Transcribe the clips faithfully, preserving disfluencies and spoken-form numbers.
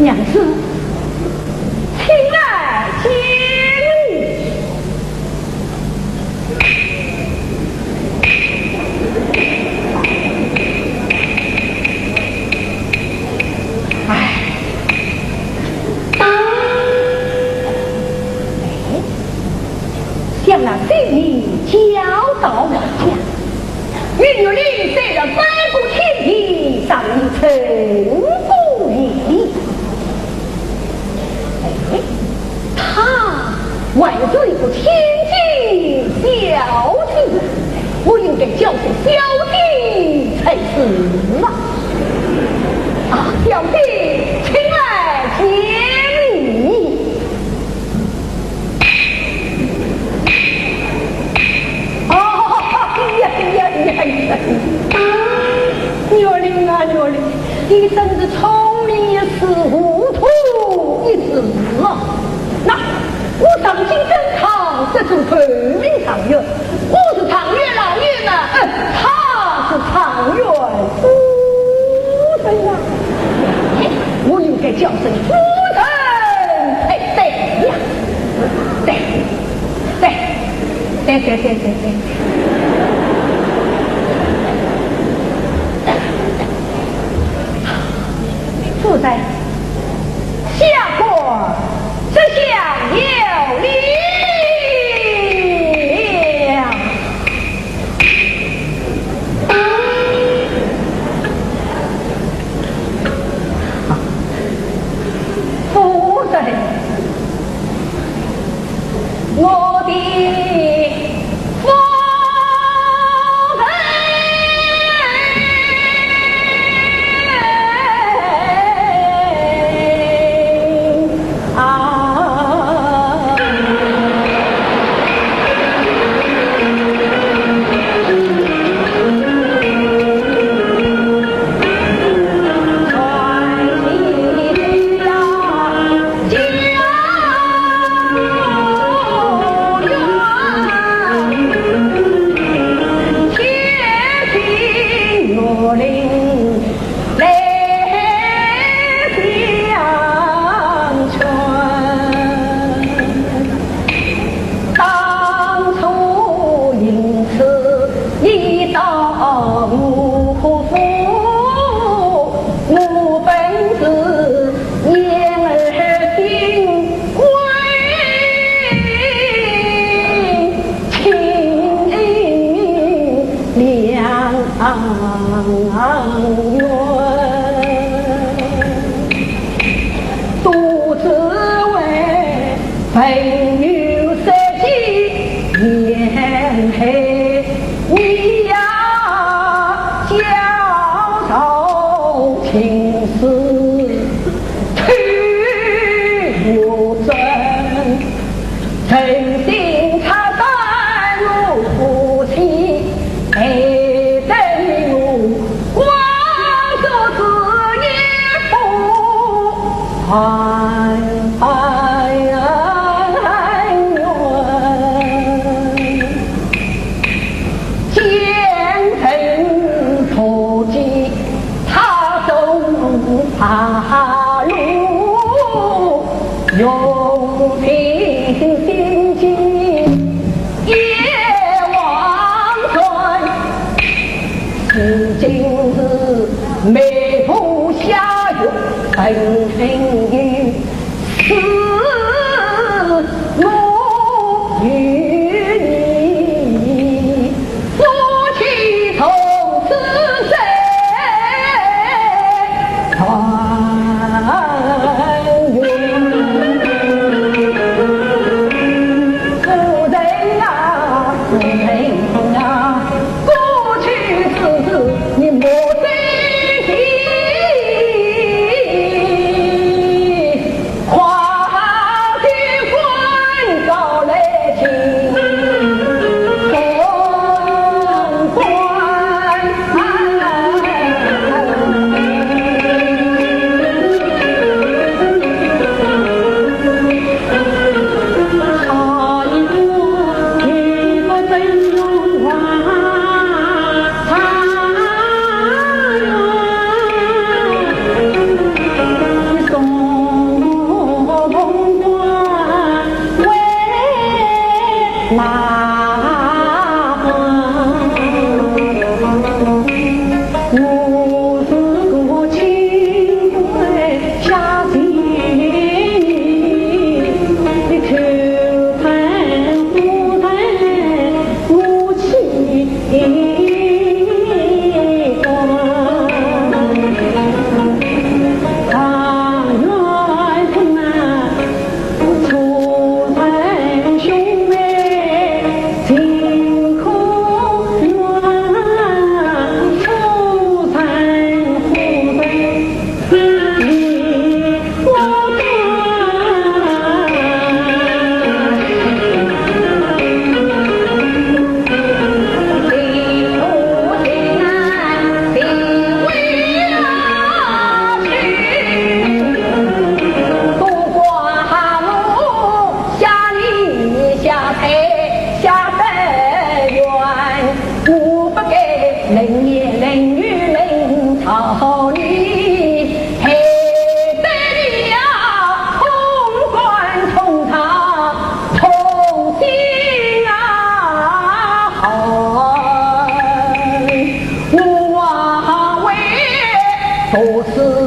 娘子，请来见礼。哎，哎，想那酒宴交到王家， 与玉林虽然翻过天地，但已成功于你。哎，她还是一个千金小姐，我应该叫声小姐才是啊。啊，小姐，请来见礼。 哦，哎呀，哎呀，哎呀，哎呀！玉林啊，玉林，你真是聪明一时，糊涂一时啊！那我上京赶考，这种头名状元，我是状元老爷嘛，呃，他是状元夫人呀。哎，我应该叫声夫人才对呀。对，对，对，对，对，对，对。夫人，下官这厢有礼。 夫人，我的夫人啊！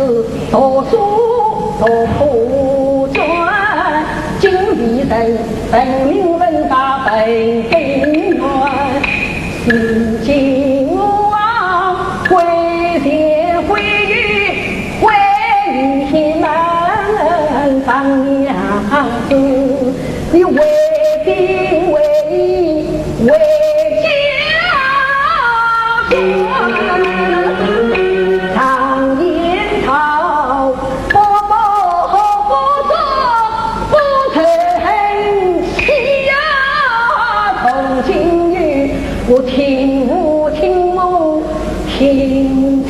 读书读破卷，今日人人民文化本根源。如今我啊，挥剑挥雨，挥雨天门上两子，你为兵为义，为家。 常言道，不报不作，不成器呀。从今以后，我听父听母听妻。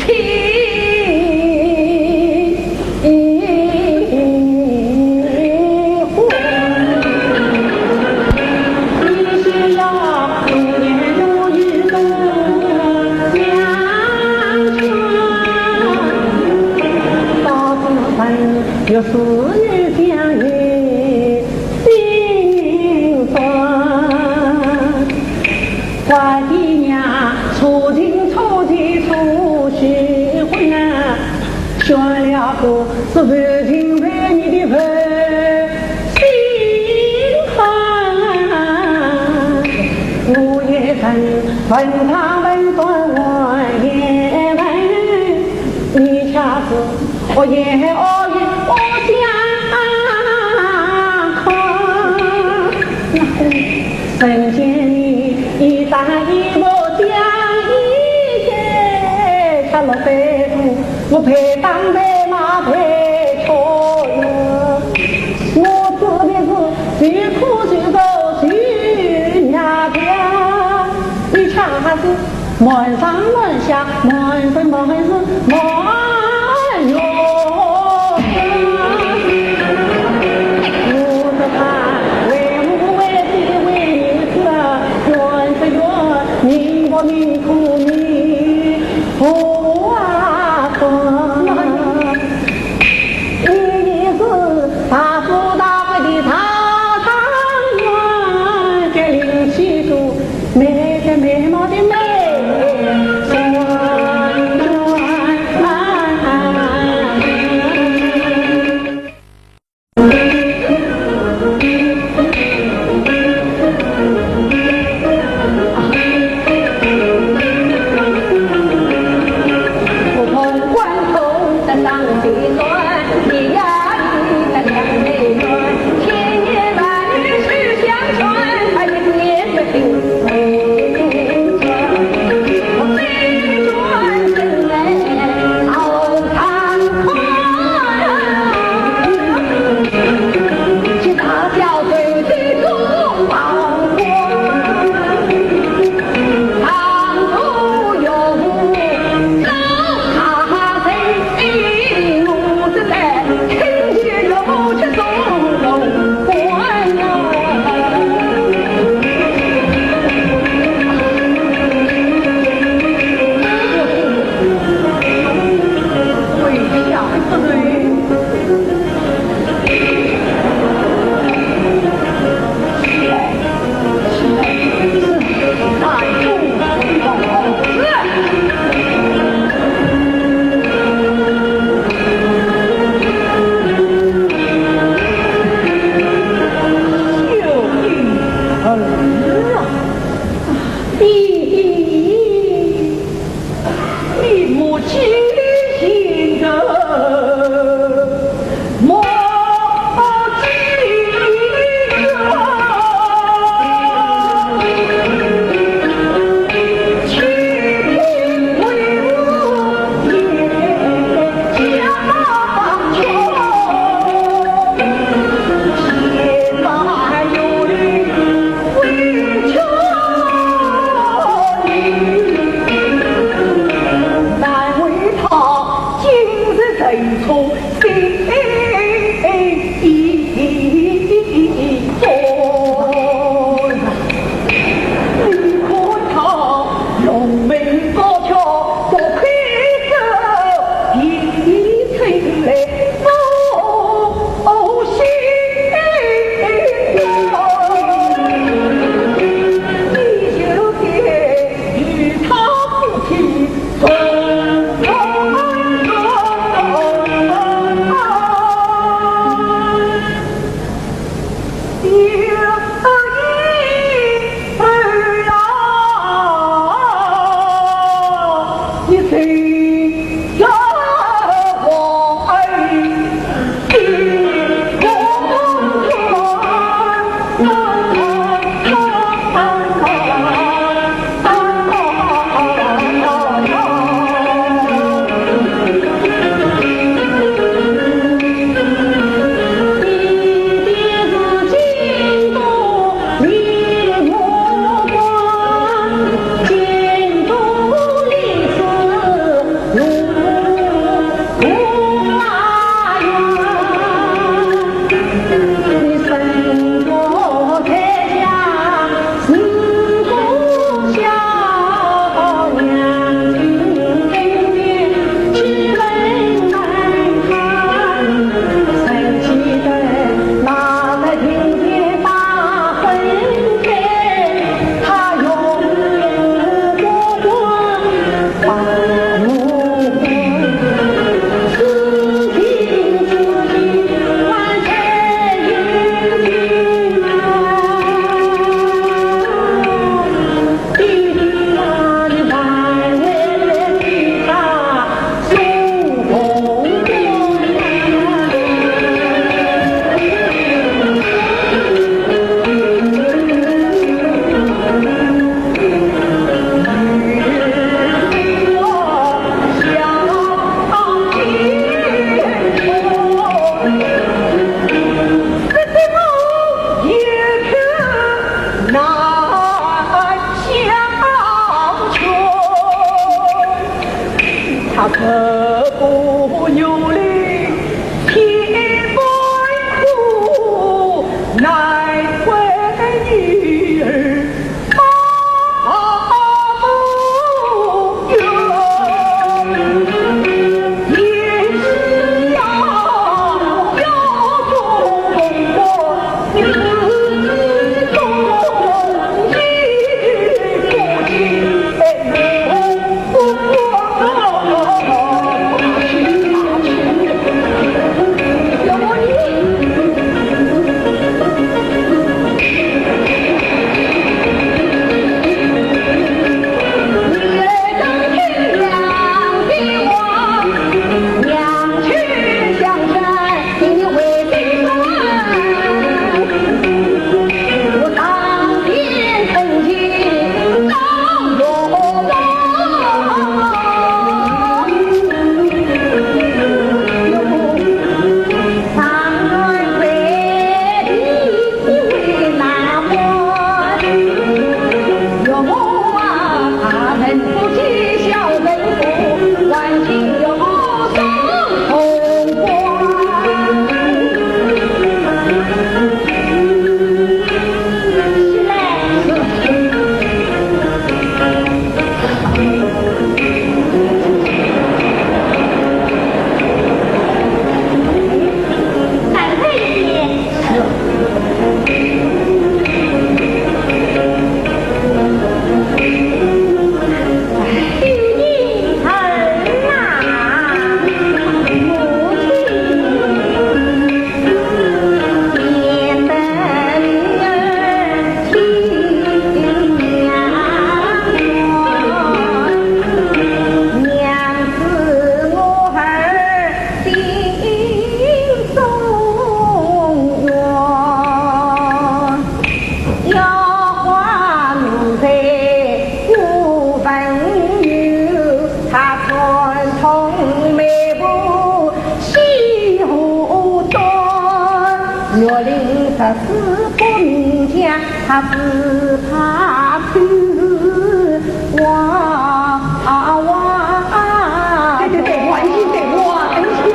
对对对，王爷对我，王爷。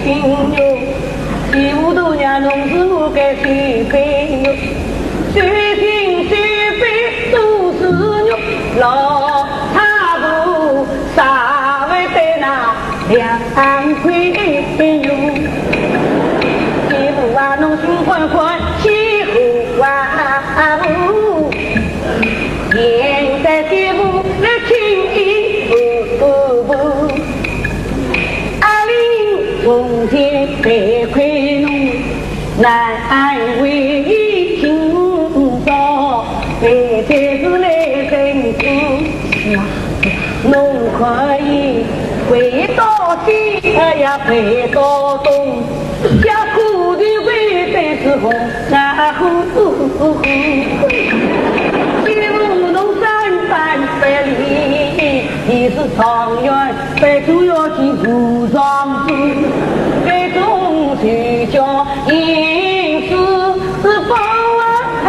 哟，媳妇大娘侬是我个小朋友，手心手背都是肉，老太婆啥会得那两块肉？媳妇啊，侬心宽宽，心宽啊，现在媳妇来请一步步。 阿林从前被亏弄，难为情操，被对子来生气。侬可以回到西，哎呀，回到东，家苦的被对子红啊呼呼呼。媳妇侬三番百里，你是状元。 最主要是武状子，最终是叫银子宝啊，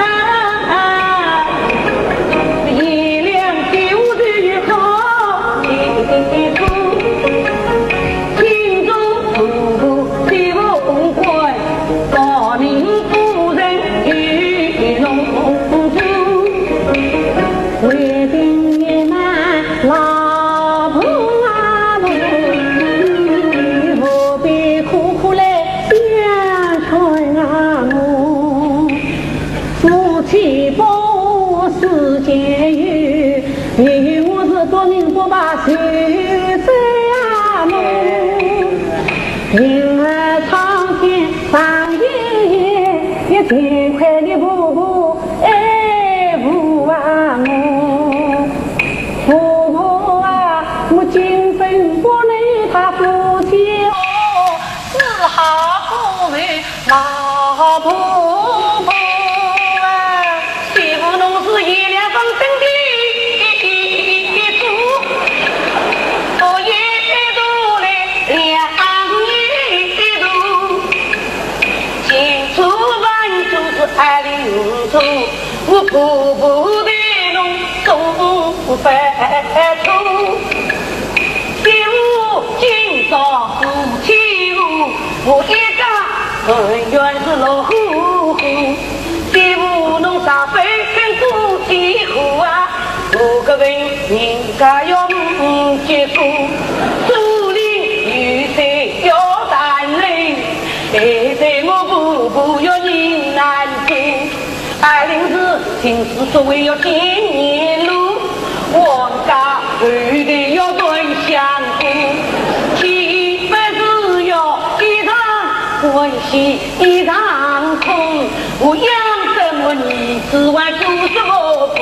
一两九的好银子，心中不不的不快，高明夫人与侬住。 为定你那老婆啊，侬何必苦苦来相劝啊我？夫妻百世间有，有我是多明白谁谁啊侬？ 平儿唱天上一夜，也幸亏你婆婆爱护啊我。婆婆啊，我今生不能与他夫妻哦，只好不为老婆婆啊。 媳妇侬是贤良方正的主，我也读了两年读，千错万错是爱领错，我婆婆对侬总不错。 媳妇今朝夫妻和，我一家团圆是乐呵呵。媳妇侬啥非跟夫妻和啊，我个人人家要结束，树林雨水要淡泪，现在我婆婆要人难做。 爱林是情是所谓要见面路，王家后代要断香火，岂不是要一场欢喜一场痛？我养这么儿子还做什么苦？